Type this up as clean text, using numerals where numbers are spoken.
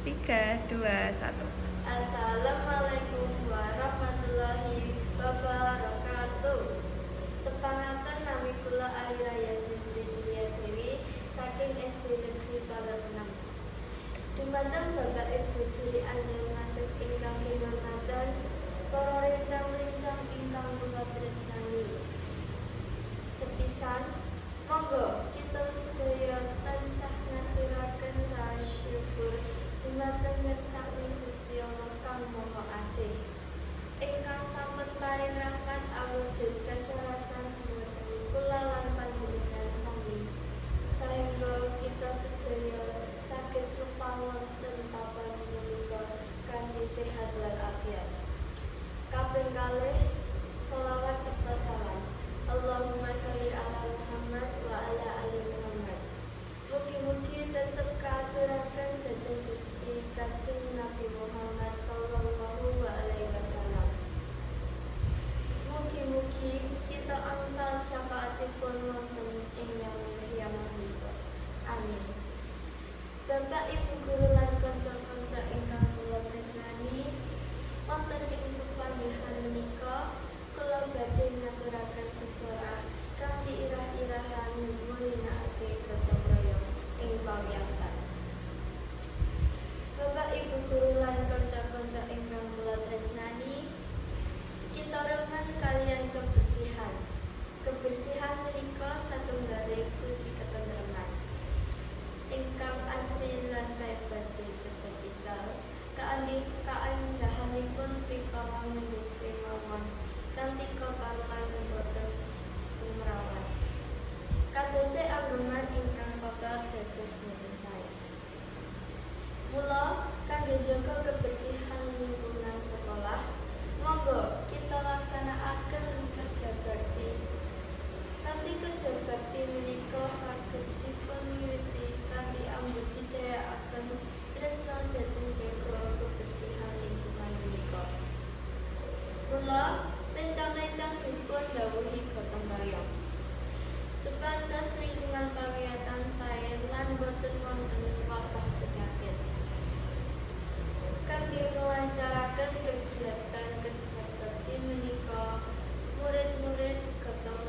3, 2, 1. Assalamualaikum warahmatullahi wabarakatuh. Tepangaken, nami kula Alira Yasmin Priscilia Dewi saking SD Negeri Taler 6. Dumateng Bapak Ibu Juri Mases ingkang kinurmatan, para rencang-rencang ingkang kula tresnani. Sepisan, monggo kita sedaya tansah ngaturaken raos syukur dumateng ngersaning Gusti Allah kang Maha Asih, ingkang sampun paring rahmat awujud kasarasan dumateng kula lan panjenengan sami, sahingga kita sedaya saged rupal wonten papan punika kanthi sehat walafiat. Kaping kalih, selawat serta salam. Allahumma sholli ala Muhammad wa ala ali Muhammad. Mugi-mugi tetep kaaturaken dhateng Gusti Kanjeng Nabi Muhammad sallallahu alaihi wasallam. Mugi-mugi kita angsal syafaatipun wonten ing yaumil qiyamah besok. Amin. Bapak Ibu guru lan kanca-kanca ingkang kula tresnani, wonten ing pepanggihan menika kula badhe ngaturaken sesorah kanthi irah-irahan mulinakake gotong royong ing pawiyatan. Bapak Ibu guru lan kanca-kanca ingkang kula tresnani, kita remen kaliyan kebersihan. Kebersihan menika satunggaling kunci ketentreman. Ingkang asri lan sae badhe cepet ical. Kaendahanipun prikala mendhet kemawon kanthi kotor lan boten kumrawat. Kadose anggeman ingkang kotor dados boten sae. Mula kangge njaga kebersihan lingkungan sekolah, monggo kita laksanakaken kerja bakti. Kanthi kerja bakti menika saged dipun wiwiti kanthi ambudidayakaken tresna dhateng njaga kebersihan lingkungan menika. Mula rencang-rencang dipun dhawuhi gotong royong, supados lingkungan pawiyatan sae lan boten wonten wabah penyakit. Kangge nglancaraken kegiatan kerja bakti menika, murid-murid gotong